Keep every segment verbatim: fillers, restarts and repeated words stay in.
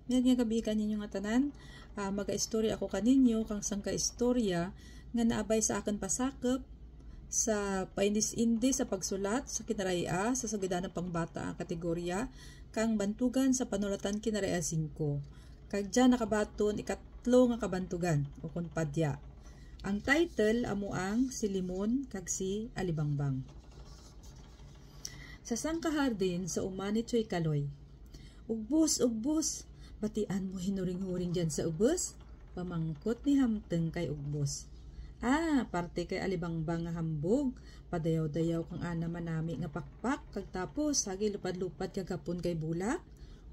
Mayad nga gabii kaninyo nga tanan. Ah, magaistorya ako kaninyo kang sangka istorya nga naabay sa akun pasakup sa paindis-indis sa pagsulat sa Kinaray-a sa sugidanun pangbata nga kategorya kang Bantugan sa Panulatan Kinaray-a singko. Kag dya nakabaton ikatlo nga kabantugan, ukon padya. Ang title amo ang Si Limon kag si Alibangbang. Sa sangka hardin sa uma ni Choy Kaloy. "Ugbos, Ugbos, batian mo hinuring-huring dyan sa ubos?" pamangkot ni Hamtung kay Ugbos. "Ah, parte kay Alibangbang nga hambog, padayaw-dayaw kang ana manami nga pakpak, kag tapos, sagi lupad-lupad kagapon kay bulak?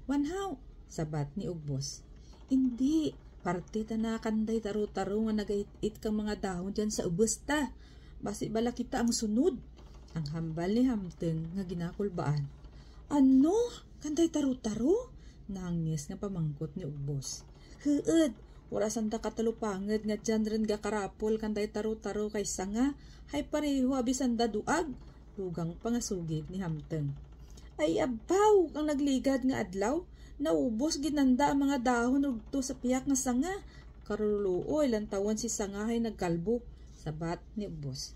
Wanhaw," sabat ni Ugbos. "Indi, parte tana kanday taro-taro nga nagait-it kang mga dahon dyan sa ubos ta. Basi bala kita ang sunod," ang hambal ni Hamtung nga ginakulbaan. "Ano? Kanday taro-taro?" nangis nga pamangkot ni Ugbos. "Huud, wara sanda katalupangud nga dyan run gakarapol kanday taro-taro kay sanga, hay pareho abi sanda duag," dugang pangasugid ni Hamtung. "Ay abaw, kang nagligad nga adlaw, naubos gid nanda ang mga dahon rugto sa pihak nga sanga. Karuluoy, lantawun si sanga hay nagkalbo," sabat ni Ugbos.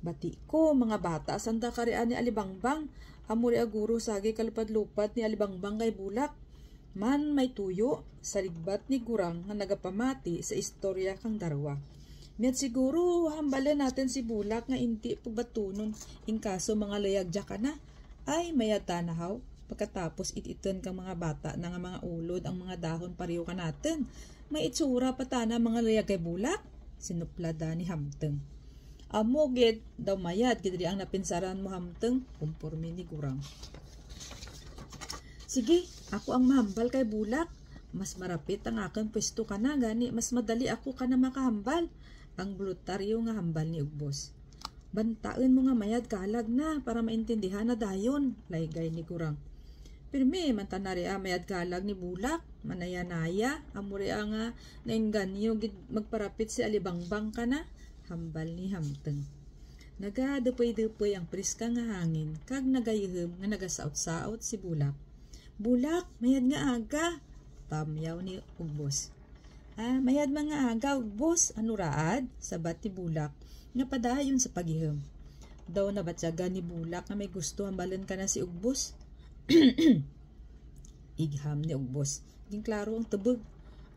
"Bati ko, mga bata sanda kari ani Alibangbang, amo ria guro sagi kalupad-lupad ni Alibangbang kay bulak." "Man may tuyo," saligbat ni Gurang nga nagapamati sa istorya kang darwa. "Mayad siguro hambalun natun si Bulak nga indi pagbatunon in kaso mga luyag dya kana. Ay, mayad tana haw, pagkatapos it-itun kang mga bata na nga mga ulod ang mga dahon pareho kanatun. May itsura pa tana mga luyag kay Bulak?" sinuplada ni Hamtung. "Amo gid, daw mayad gid ria ang napinsaran mo, Hamtung," kumporme ni Gurang. "Sige, ako ang mahambal kay Bulak. Mas marapit ang akun pwesto kana, gani mas madali ako kana makahambal," ang boluntaryo nga hambal ni Ugbos. "Bantaun mo nga mayad kalag na para maintindihan na dayon," laygay ni Gurang. "Pirme man tana ria mayad kalag ni Bulak, manaya-naya, amo ria nga naengganyo gid magparapit si Alibangbang kana," hambal ni Hamtung. Nagadupoy-dupoy ang priska nga hangin, kag nagayuhum nga nagasaot-saot si Bulak. "Bulak, mayad nga aga," tamyaw ni Ugbos. "Ah, mayad man nga aga, Ugbos, ano raad?" sabat ni Bulak nga padayon sa pagyuhum. Daw nabatyagan ni Bulak nga may gusto hambalun kana si Ugbos. Igham ni Ugbos. Ginklaro ang tubog.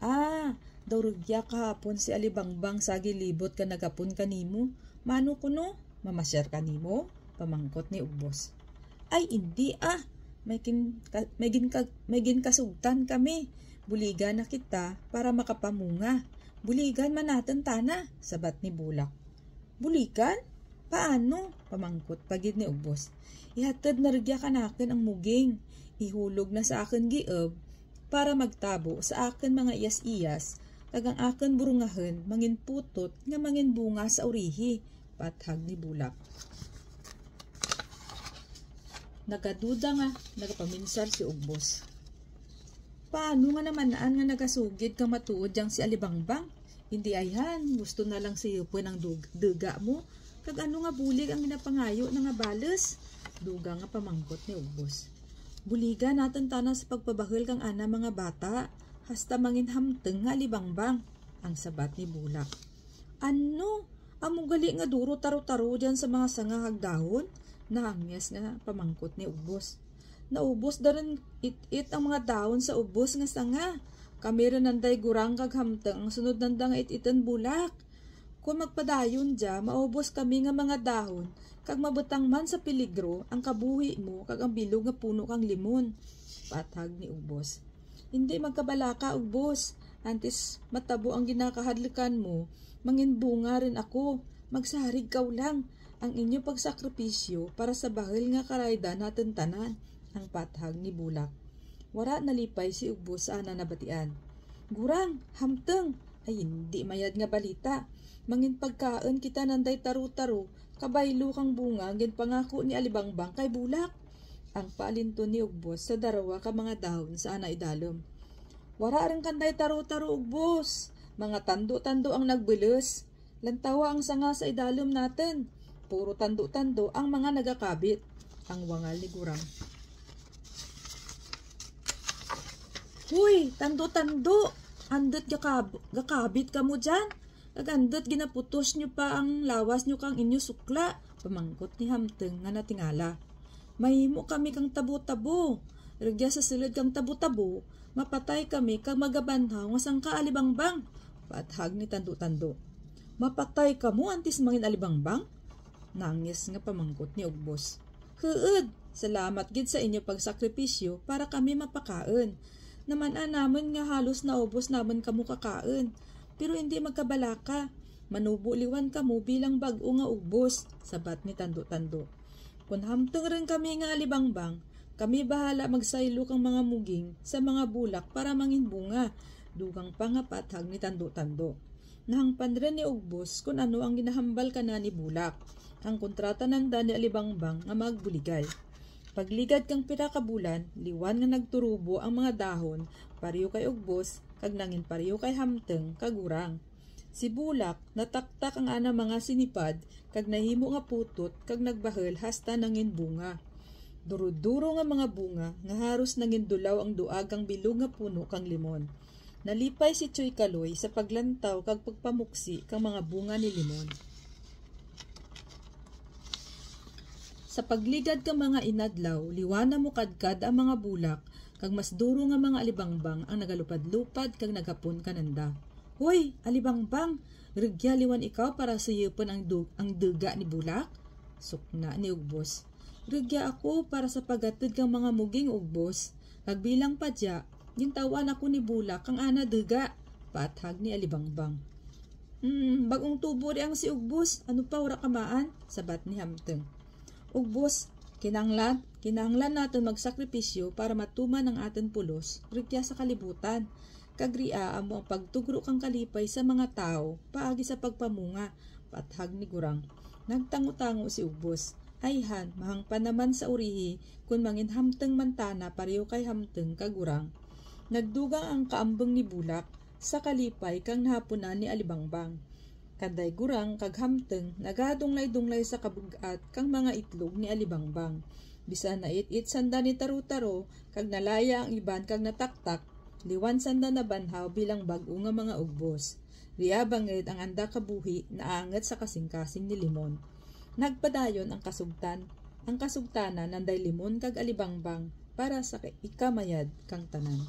"Ah, daw rugya kahapon si Alibangbang sagi libot ka nagapon kanimo. Mano kuno? Mamasyar kanimo?" pamangkot ni Ugbos. "Ay, indi ah. May gin-, ka-, may ginka-, may ginkasugtan kami. Buligan na kita para makapamunga. Buligan man natun tana," sabat ni Bulak. "Buligan? Paano?" pamangkot pa gid ni Ugbos. "Ihatud na rugya kanakun ang muging. Ihulog na sa akun giub para magtabo sa akun mga iyas-iyas, kag ang akun burungahun mangin putot nga mangin bunga sa urihi," pathag ni Bulak. Nagaduda nga nagapaminsar si Ugbos. "Paano nga naman-an nga nagasugid kang matuod dyang si Alibangbang? Indi ayhan, gusto na lang siyupun ang dug-, duga mo. Kag ano nga bulig ang ginapangayo na nga balus?" dugang nga pamangkot ni Ugbos. "Buligan natun tana sa pagpabahul kang ana mga bata, hasta mangin hamtung nga Alibangbang," ang sabat ni Bulak. "Ano? Amo gali nga duro taro-taro dyan sa mga sanga kag dahon?" nangis nga pamangkot ni Ugbos. "Naubos da run it-it ang mga dahon sa ubos nga sanga. Kami run nanday Gurang kag Hamtung ang sunod nanda nga it-itun, Bulak. Kon magpadayon dya, maubos kami nga mga dahon, kag mabutang man sa peligro ang kabuhi mo kag ang bilog nga puno kang limon," pathag ni Ugbos. "Indi magkabalaka, Ugbos. Antes matabo ang ginakahadlukan mo, mangin bunga run ako. Magsarig kaw lang. Ang inyo pagsakripisyo para sa bahul nga karaydan natun tanan," ang pathag ni Bulak. Wara nalipay si Ugbos sa ana nabatian. "Gurang, Hamtung, ay indi mayad nga balita. Mangin pagkaun kita nanday taro-taro, kabaylo kang bunga ginpangako ni Alibangbang kay Bulak," ang paalinton ni Ugbos sa darwa ka mga dahon sa ana idalum. "Wara run kanday taro-taro, Ugbos. Mga tando-tando ang nagbulus. Lantawa ang sanga sa idalum natun. Puro tando-tando ang mga nagakabit," ang wangal ni Gurang. "Hoy, Tando-tando! Andut gakab-, gakabit kamo dyan? Kag andut ginaputos nyo pa ang lawas nyo kang inyo sukla?" pamangkot ni Hamteng nga natingala. "Mahimo kami kang tabo-tabo. Rugya sa sulud kang tabo-tabo, mapatay kami kag magabanhaw nga sangka alibangbang," paathag ni Tando-tando. "Mapatay kamo antes mangin alibangbang?" nangis nga pamangkot ni Ugbos. "Huud, salamat gid sa inyo pagsakripisyo para kami mapakaun. Naman-an namun nga halos naubos namun kamo kakaun. Pero indi magkabalaka. Manubo liwan kamo bilang bag-o nga ugbos," sabat ni Tando-tando. "Kon hamteng run kami nga alibangbang, kami bahala magsaylo kang mga muging sa mga bulak para mangin bunga," dugang pa nga paathag ni Tando-tando. Nahangpan run ni Ugbos kon ano ang ginahambal kana ni Bulak. Ang kontrata nanda ni Alibangbang nga magbuligay. Pagligad kang pira ka bulan, liwan nga nagturubo ang mga dahon, pareho kay Ugbos, kag nangin pareho kay Hamteng, kag Gurang. Si Bulak, nataktak ang ana mga sinipad, kag nahimo nga putot, kag nagbahul hasta nangin bunga. Duro-duro nga mga bunga, nga haros nangin dulaw ang duag kang bilog nga puno kang limon. Nalipay si Choy Kaloy sa paglantaw kag pagpamuksi kang mga bunga ni limon. Sa pagligad kang mga inadlaw, liwan na mokadkad ang mga bulak, kag mas duro nga mga alibangbang ang nagalupad-lupad kag naghapon kananda. "Hoy, alibangbang, rugya liwan ikaw para suyupun ang du-, ang duga ni Bulak?" sukna ni Ugbos. "Rugya ako para sa paghatud kang mga muging, Ugbos. Kag bilang pa dya, gintaw-an ako ni Bulak kang ana duga," paathag ni Alibangbang. "Hmm, bag-ong tubo ria ang si Ugbos, ano pa wara kamaan?" sabat ni Hamteng. "Ugbos, kinahanglan, kinahanglan natun magsakripisyo para matuman ang atun pulos, rugya sa kalibutan. Kag ria amo ang pagtugro kang kalipay sa mga tawo, paagi sa pagpamunga," paathag ni Gurang. Nagtango-tango si Ugbos. Ayhan, mahangpan naman sa urihi, kon mangin Hamteng man tana pareho kay Hamteng kag Gurang. Nagdugang ang kaambung ni Bulak sa kalipay kang nahapunan ni Alibangbang. Kanday Gurang kag Hamteng nagadunglay-dunglay sa kabug-at kang mga itlog ni Alibangbang. Bisan nait-it sanda ni Taro-taro, kag nalaya ang iban kag nataktak, liwan sanda nabanhaw bilang bag-o nga mga ugbos. Ria bangud ang anda kabuhi naangut sa kasingkasing ni Limon. Nagpadayon ang kasugtan-, ang kasugtanan nanday Limon kag Alibangbang para sa ka-, ikamayad kang tanan.